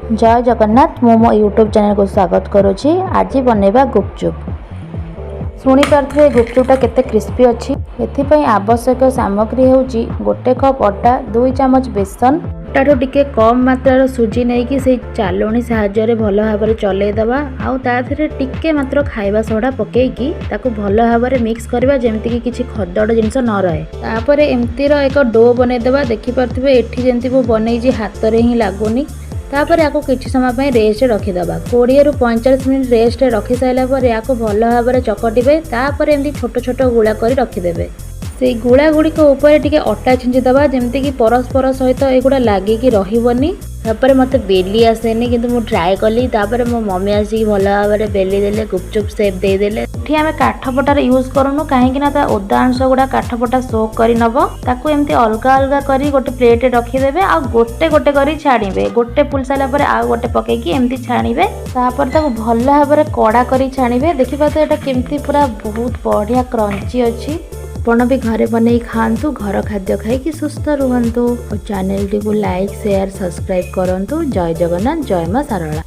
ଜୟ ଜଗନ୍ନାଥ। ମୁଁ ମୋ ୟୁଟ୍ୟୁବ୍ ଚ୍ୟାନେଲକୁ ସ୍ୱାଗତ କରୁଛି। ଆଜି ବନେଇବା ଗୁପଚୁପ୍। ଶୁଣିପାରୁଥିବେ ଗୁପଚୁପ୍ଟା କେତେ କ୍ରିସ୍ପି ଅଛି। ଏଥିପାଇଁ ଆବଶ୍ୟକ ସାମଗ୍ରୀ ହେଉଛି 1 କପ୍ ଅଟା, 2 ଚାମଚ ବେସନ, ଅଟାଠୁ ଟିକେ କମ୍ ମାତ୍ରାର ସୁଜି ନେଇକି ସେଇ ଚାଲୁଣି ସାହାଯ୍ୟରେ ଭଲ ଭାବରେ ଚଲେଇଦେବା ଆଉ ତା ଦେହରେ ଟିକେ ମାତ୍ର ଖାଇବା ସୋଡ଼ା ପକେଇକି ତାକୁ ଭଲ ଭାବରେ ମିକ୍ସ କରିବା, ଯେମିତିକି କିଛି ଖଦଡ଼ ଜିନିଷ ନ ରହେ। ତାପରେ ଏମିତିର ଏକ do ବନେଇଦେବା। ଦେଖିପାରୁଥିବେ, ଏଠି ଯେମିତି ମୁଁ ବନେଇଛି, ହାତରେ ହିଁ ଲାଗୁନି। ତାପରେ ଆକୁ କିଛି ସମୟ ପାଇଁ ରେଷ୍ଟ ରଖିଦେବା। 20ରୁ 45 ମିନିଟ୍ ରେଷ୍ଟ ରଖିସାରିଲା ପରେ ଆକୁ ଭଲ ଭାବରେ ଚକଟିବେ। ତାପରେ ଏମିତି ଛୋଟ ଛୋଟ ଗୁଳା କରି ରଖିଦେବେ। ସେଇ ଗୁଳା ଗୁଡ଼ିକ ଉପରେ ଟିକେ ଅଟା ଛିଞ୍ଚିଦେବା, ଯେମିତିକି ପରସ୍ପର ସହିତ ଏଗୁଡ଼ା ଲାଗିକି ରହିବନି। ତାପରେ ମୋତେ ବେଲି ଆସେନି, କିନ୍ତୁ ମୁଁ ଟ୍ରାଏ କଲି। ତାପରେ ମୋ ମମି ଆସିକି ଭଲ ଭାବରେ ବେଲି ଦେଲେ, ଗୁପଚୁପ୍ ସେପ୍ ଦେଇଦେଲେ। ଏଠି ଆମେ କାଠ ପଟାର ୟୁଜ୍ କରୁନୁ, କାହିଁକି ନା ତା ଓଦା ଅଂଶ ଗୁଡ଼ା କାଠ ପଟା ସୋକ୍ କରି ନେବ। ତାକୁ ଏମିତି ଅଲଗା ଅଲଗା କରି ଗୋଟେ ପ୍ଲେଟ୍ରେ ରଖିଦେବେ ଆଉ ଗୋଟେ ଗୋଟେ କରି ଛାଣିବେ। ଗୋଟେ ଫୁଲି ସାରିଲା ପରେ ଆଉ ଗୋଟେ ପକେଇକି ଏମିତି ଛାଣିବେ। ତାପରେ ତାକୁ ଭଲ ଭାବରେ କଡ଼ା କରି ଛାଣିବେ। ଦେଖିବା ତ, ଏଇଟା କେମିତି ପୁରା ବହୁତ ବଢ଼ିଆ କ୍ରଞ୍ଚି ଅଛି। ଆପଣ ବି ଘରେ ବନେଇ ଖାଆନ୍ତୁ। ଘର ଖାଦ୍ୟ ଖାଇକି ସୁସ୍ଥ ରୁହନ୍ତୁ ଆଉ ଚ୍ୟାନେଲଟିକୁ ଲାଇକ୍, ସେୟାର, ସବସ୍କ୍ରାଇବ୍ କରନ୍ତୁ। ଜୟ ଜଗନ୍ନାଥ, ଜୟ ମା ଶାରଳା।